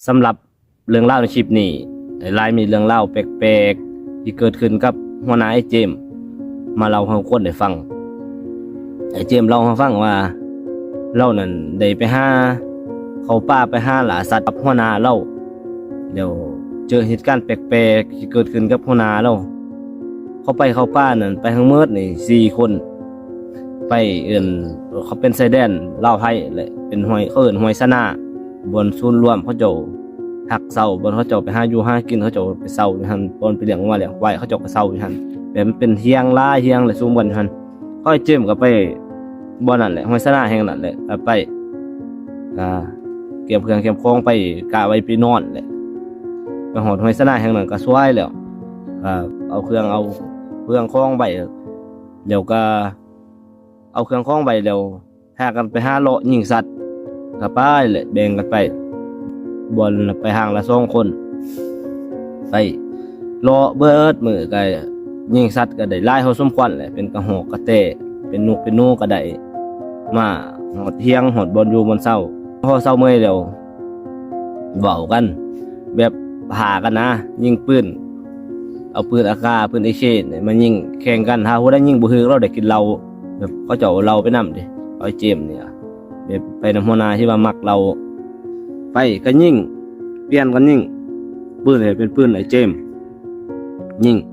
ສຳລັບເລື່ອງລາວໃນຄລິບນີ້ ອ້າຍລາຍມີເລື່ອງລາວແປກໆ ທີ່ເກີດຂຶ້ນກັບຫົວໜ້າອ້າຍເຈມ ມາເລົ່າໃຫ້ທຸກຄົນໄດ້ຟັງ. ອ້າຍເຈມເລົ່າໃຫ້ຟັງວ່າ ລາວນັ້ນໄດ້ໄປຫາ ເຂົ້າປ່າໄປຫາລ່າສັດກັບຫົວໜ້າລາວ ແລ້ວເຈີເຫດການແປກໆ ທີ່ເກີດຂຶ້ນກັບຫົວໜ້າລາວ. ເຂົາໄປເຂົ້າປ່ານັ້ນ ໄປທັງໝົດນີ້ສີ່ຄົນ ໄປເອີ້ນ ເຂົາເປັນຊາຍແດນລາວໄທແຫຼະ ເປັນຫ້ວຍ ເຂົາເອີ້ນຫ້ວຍສະໜາ ບ່ອນສູນລວມເຂົາເຈົ້າພັກເຊົາ ບ່ອນເຂົາເຈົ້າໄປຫາຢູ່ຫາກິນ ເຂົາເຈົ້າໄປເຊົາຢູ່ຫັ້ນ ບ່ອນໄປລ້ຽງງົວລ້ຽງຄວາຍ ເຂົາເຈົ້າກໍເຊົາຢູ່ຫັ້ນ ແບບມັນເປັນຮຽງຫຼາຍຮຽງ ແລະ ຊຸມບ່ອນຢູ່ຫັ້ນ. ຂ້ອຍເຈມກໍໄປບ່ອນນັ້ນແຫຼະ ຫ້ວຍສະໜາແຫ່ງນັ້ນແຫຼະ ກໍໄປ ກໍກຽມເຄື່ອງກຽມຂອງໄປ ກະໄວ້ໄປນອນແຫຼະ. ໄປຮອດຫ້ວຍສະໜາແຫ່ງນັ້ນກໍສວາຍແລ້ວ ກໍເອົາເຄື່ອງເອົາເຄື່ອງຂອງໄວ້ ແລ້ວກໍເອົາເຄື່ອງຂອງໄວ້ແລ້ວ ພາກັນໄປຫາເລາະຍິງສັດ ກໍໄປແຫຼະ ແບ່ງກັນໄປ ບ່ອນລະໄປຫ້າງລະສອງຄົນ ໄປເລາະເບິດມື້ ກໍຍິງສັດກໍໄດ້ຫຼາຍພໍສົມຄວນແຫຼະ ເປັນກະຮອກກະແຕ ເປັນນົກເປັນໜູກໍໄດ້ມາ ຮອດຮຽງ ຮອດບ່ອນຢູ່ບ່ອນເຊົາ. ພໍເຊົາເມື່ອຍແລ້ວ ເວົ້າກັນແບບຫາກັນນະ ຍິງປືນ ເອົາປືນອາກາ ປືນເອເຄ ມາຍິງແຂ່ງກັນ ຖ້າຜູ້ໃດຍິງບໍ່ຖືກ ລາວໄດ້ກິນເຫຼົ້າ. ແບບເຂົາເຈົ້າເອົາເຫຼົ້າໄປນຳເດ້ ໄອ້ເຈມນີ້ ແບບໄປນຳຫົວໜ້າທີ່ວ່າມັກເຫຼົ້າ ໄປກໍຍິງ ປ່ຽນກັນຍິງ ປືນເປັນປືນໄອ້ເຈມຍິງ